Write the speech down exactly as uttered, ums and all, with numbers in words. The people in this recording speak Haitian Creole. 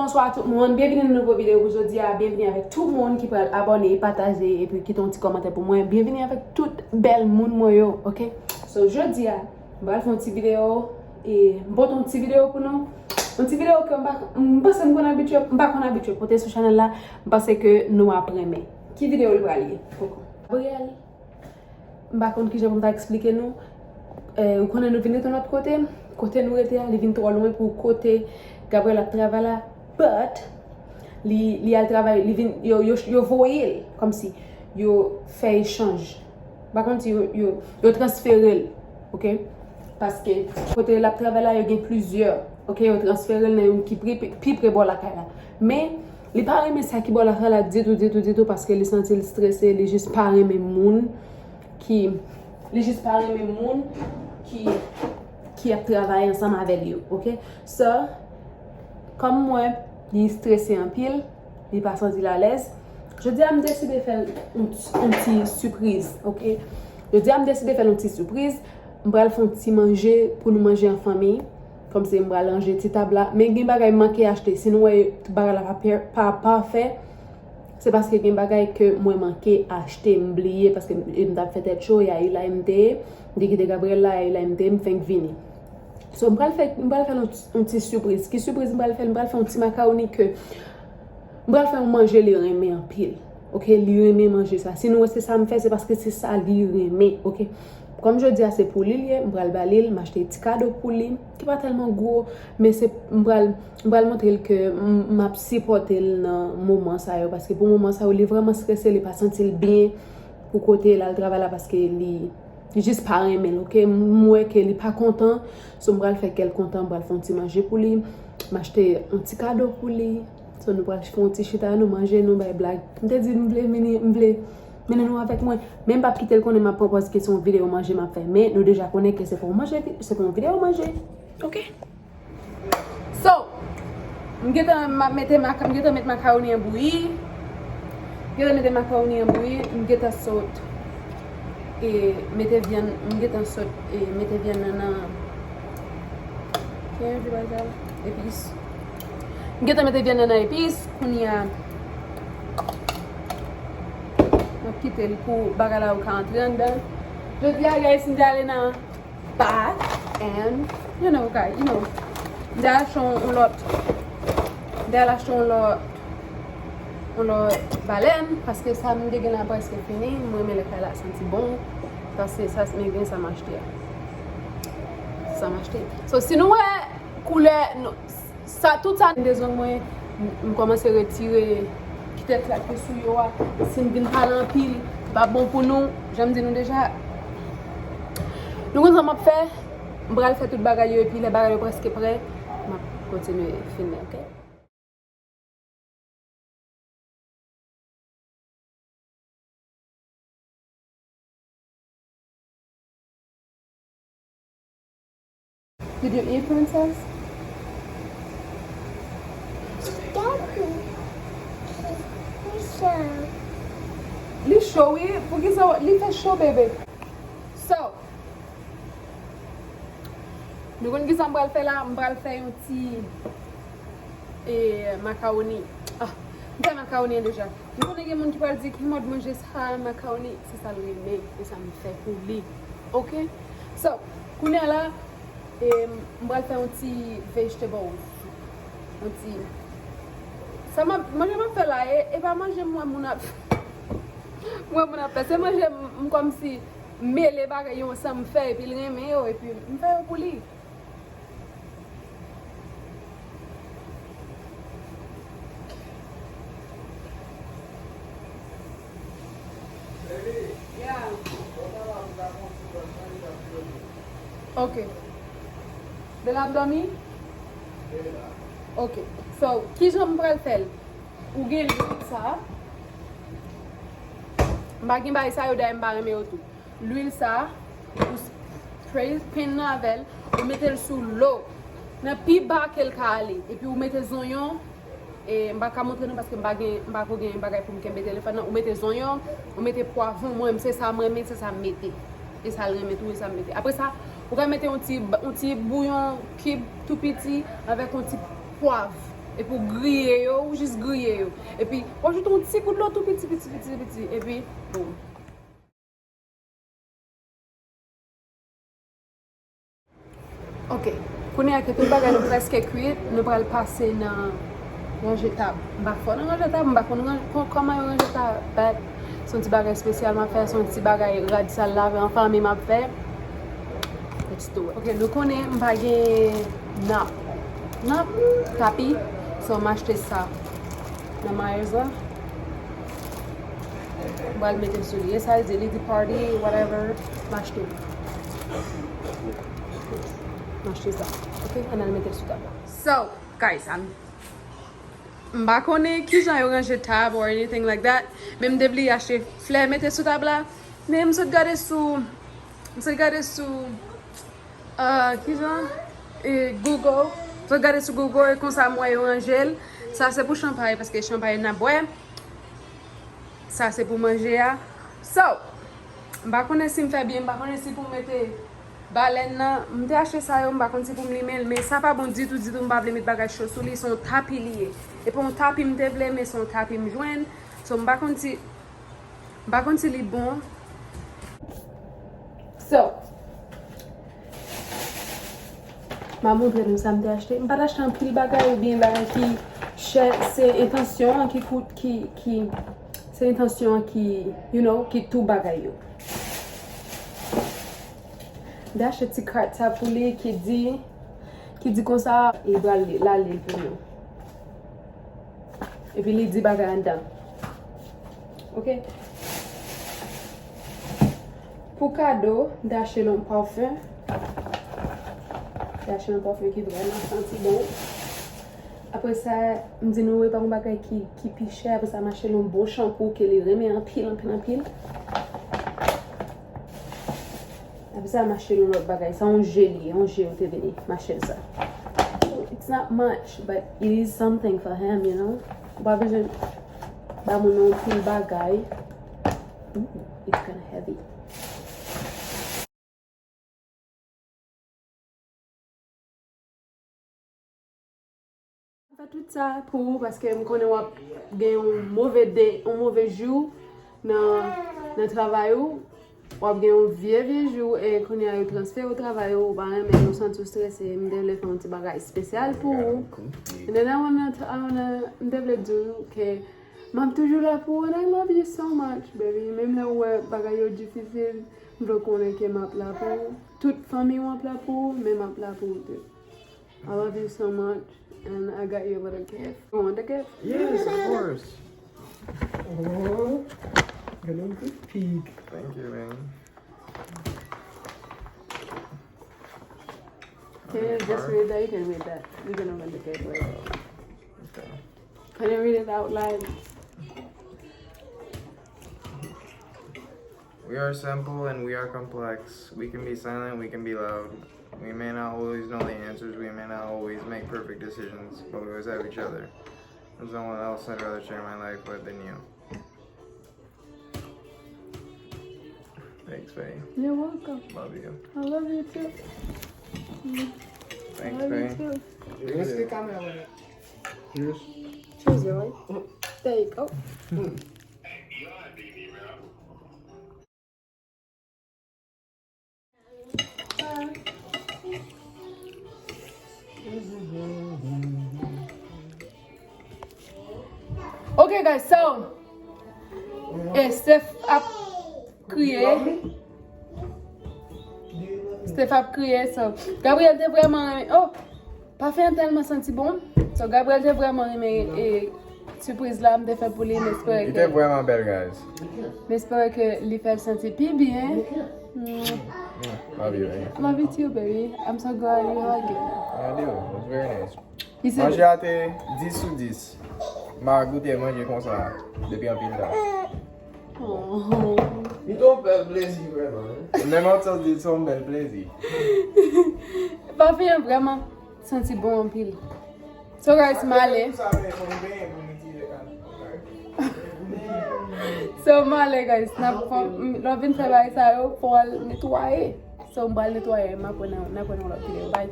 Bonswa tout moun, byenvini nan nouvo videyo pou jodi a, byenvini avèk tout moun ki pral abòne, pataje, epi kite yon ti kòmantè pou mwen. Byenvini avèk tout bèl moun mwen yo, oke? So, jodi a, m pral fè yon ti videyo, e m pote yon ti videyo pou nou. Yon ti videyo ke m pa, m panse m konn abitye, m pa konn abitye pote sou chanèl la, m panse ke nou ap renmen. Ki videyo li pral ye? Koko. Gabriel, m pa konn kijan pou m ta eksplike nou. Eh, ou konnen nou vin rete yon lòt kote. Kote nou rete a, li vin twò lwen pou kote Gabriel ap travay la. But, li, li al travay, li vin, yo, yo, yo voye l, kòmsi yo fè echanj. M pa konn si yo, yo, yo transfere l, oke? Paske kote l ap travay la, yo gen plizyè, oke? Yo transfere l nan youn ki pi, pi, pi pre bò lakay la. Men, li pa renmen sa ki bò lakay la ditou, ditou, ditou, paske li santi l strese, li jis pa renmen moun ki, li jis pa renmen moun ki, ki ap travay ansanm avè l yo, oke? So, kòm mwen, li strese anpil, li pa santi l alèz. Jodi a, m deside fè l yon ti, yon ti sipriz, oke? Jodi a, m deside fè l yon ti sipriz. M pral fè yon ti manje pou nou manje an fanmi. Kòmsi m pral ranje ti tab la. Men gen bagay m manke achte. Si nou wè tout bagay la pa pè-, pa pafè, se paske gen bagay ke mwen manke achte, m bliye, paske m, m t ap fè tèt cho, e Ayila m te ye. M te kite Gabriel la, e Ayila m te ye, m fenk vini. So, m pral fè, m pral fè yon, yon ti sipriz. Ki sipriz m pral fè? M pral fè yon ti makawoni ke m pral fè yon manje li renmen anpil. Oke, li renmen manje sa. Si nou wè se sa m fè, se paske se sa li renmen, oke? Kòm jodi a se pou li l ye, m pral ba li l, m achte ti kado pou li, ki pa tèlman gwo, men se, m pral, m pral montre l ke m, m ap sipòte l nan moman sa yo, paske pou moman sa yo, li vrèman strese, li pa santi l byen pou kote l al travay la, paske li, li jis pa renmen l, oke? M wè ke li pa kontan, so m pral fè kè l kontan, m pral fè yon ti manje pou li, m achte yon ti kado pou li, so nou pral fè yon ti chita, nou manje, nou bay blag. M te di m vle vini, m vle mennen nou avèk mwen, men m p ap kite l konnen m ap pran pòz ke se yon videyo manje m ap fè, men nou deja konnen ke se pa yon manje, se pa yon videyo manje, oke? So, m gentan m ap mete maka-, m gentan met makawoni an bouyi. M gentan mete makawoni an bouyi. M gentan sot e mete vyann, m gentan sot e mete vyann nan nan, ki epis. M gentan mete vyann nan nan epis. Kounye a, m ap kite l pou bagay la yo ka antre anndan. Jodi a, guys, m te ale nan bath and, you know, guys, you know, m te al achte yon lòt, m te al achte yon lòt, yon lòt balèn, paske sa m te gen la prèske fini, m renmen lè kay la santi bon, paske sa, men gen sa m achte a. Sa m achte. So, si nou wè koulè, nou, Sa, tout sa, m de zong mwen, m, m kòmanse retire ti tèt la ki sou yo a. Si n vin pale anpil, pa bon pou nou. Jan m di nou deja, nou konn sa m ap fè? M pral fè tout bagay yo, epi lè bagay yo prèske prè, m ap kontinye filme, oke? Did you eat, princess? Daddy, li cho. Li cho, wi. Poukisa w, li fè cho, bebe. So, nou konn kisa m pral fè la? M pral fè yon ti e makawoni. Ah, m fè makawoni an deja. M konnen gen moun ki pral di, "Ki mòd manje sa, makawoni?" Se sa l renmen, e sa m fè pou li. Oke? So, kounye a la, e, m pral fè yon ti vegetable. Yon ti, sa m ap, manje m ap fè la, e, e pa manje m wè moun ap, m wè moun ap fè. Se manje m, m kòmsi mele bagay yo ansanm, m fè, epi l renmen yo, epi m fè yo pou li. Ok. Bella ap dòmi? Ok. So, kijan m pral fè l? Ou gen lwil sa. M pa gen bagay sa yo, dayè m pa renmen yo tou. Lwil sa, ou spray pan nan avè l, ou mete l sou lo. Nan pi ba ke l ka ale. Epi ou mete zonyon, e m pa ka montre nou paske m pa gen, m pa ko gen bagay pou m kenbe telefòn nan. Ou mete zonyon, ou mete pwavwon, mwen menm se sa m renmen, se sa m mete. E sa l renmen tou, e sa m mete. Apre sa, ou ka mete yon ti, yon ti bouyon kib tou piti avèk yon ti pwav. Epi w griye yo, ou jis griye yo. Epi w ajoute yon ti gout dlo tou piti, piti, piti, piti. Epi, boom. Ok. Kounye a ke tout bagay nou prèske kwit, nou pral pase nan ranje tab. M pa fò nan ranje tab, m pa konn ran-, kon-, kòman yo ranje tab, but se yon ti bagay espesyal m ap fè, se yon ti bagay rad sal lave an fanmi m ap fè. Let's do it. Ok, nou konnen m pa gen nap. Nap, tapi, so m achte sa nan Myers la. M pral mete sou li. E sa l di, li di party, whatever, m achte l. M achte sa. Ok, ann al mete l sou tab la. So, guys, I'm, m pa konnen kijan yo ranje tab or anything like that, men m te vle achte flè mete sou tab la, men m sot gade sou, m sot gade sou, uh, kijan? E, Google. M sot gade sou Google, e konsa m wè yo ranje l. Sa se pou chanpay, paske chanpay n ap bwè. Sa se pou manje a. So, m pa konnen si m fè byen, m pa konnen si pou m mete balèn nan. M te achte sa yo, m pa konn si pou m limen l, men sa pa bon ditou, ditou, m pa vle met bagay cho sou li, se yon tapi li ye. E pa yon tapi m te vle, men se yon tapi m jwenn. So, m pa konn si, m pa konn si li bon. So, m a montre nou sa m te achte. M pa t achte anpil bagay oubyen bagay ki chè, se entansyon an ki kout, ki, ki, se entansyon an ki, you know, ki tou bagay yo. M te achte ti kat sa pou li ki di, ki di konsa, li pral lale l pou nou. Epi li di bagay anndan. Ok? Pou kado, m te achte l yon pafen. M te achte l yon pafen ki vrèman santi bon. Apre sa, m di nou, e pa yon bagay ki, ki pi chè. Apre sa, m achte l yon bon chanpou ke li renmen anpil, anpil, anpil. Apre sa, m achte l yon lòt bagay. Sa yon je li ye, yon je yo te vini. M achte l sa. It's not much, but it is something for him, you know? Ou pa bezwen ba moun nan yon pil bagay. Ooh, it's kinda heavy. M fè tout sa pou ou paske m konnen w ap gen yon move de, yon move jou nan, nan travay ou. W ap gen yon vye, vye jou e kounye a yo transfere w travay ou, ou pa renmen, ou santi w strese. M te vle fè yon ti bagay espesyal pou ou. And then I wanna, I wanna, m te vle di w ke m ap toujou la pou ou, and I love you so much, baby. Menm lè ou wè bagay yo difisil, m vle w konnen ke m ap la pou ou. Tout fanmi w ap la pou ou, men m ap la pou ou tou. I love you so much, and I got you a little gift. You want the gift? Yes, of course. Oh, a little good pig. Thank you, man. Can you just read that? You can read that. You can open the gift later. Okay. Can you read it out loud? We are simple and we are complex. We can be silent, we can be loud. We may not always know the answers, we may not always make perfect decisions, but we always have each other. There's no one else I'd rather share my life with than you. Thanks, Faye. You're welcome. Love you. I love you too. Mm. Thanks, Faye. I love you too. Cheers. Cheers. Cheers, Lily. There you go. Ok, guys, so, eh, Steph ap kriye. Steph ap kriye, so, Gabriel te vrèman renmen. Oh, pafen an tèlman santi bon. So, Gabriel te vrèman renmen, eh, sipriz la m te fè pou li, m espere ke... Li te vrèman bèl, guys. M espere ke li fè l santi pi byen. Mm. Love you, baby. Love you too, baby. I'm so glad you're here again. I do. It's very nice. Manje a te dis sou dis. M pa goute manje konsa depi anpil tan. Oh. Li te yon bèl plezi vrèman, wi. Menm an sòs di se yon bèl plezi. Pafen an vrèman santi bon anpil. So guys, m ale. So m ale guys, n ap fè, lè w vin fè bagay sa yo, fò w al netwaye. So m pral netwaye, m ap wè nan, n ap wè nan lòt videyo. Bye.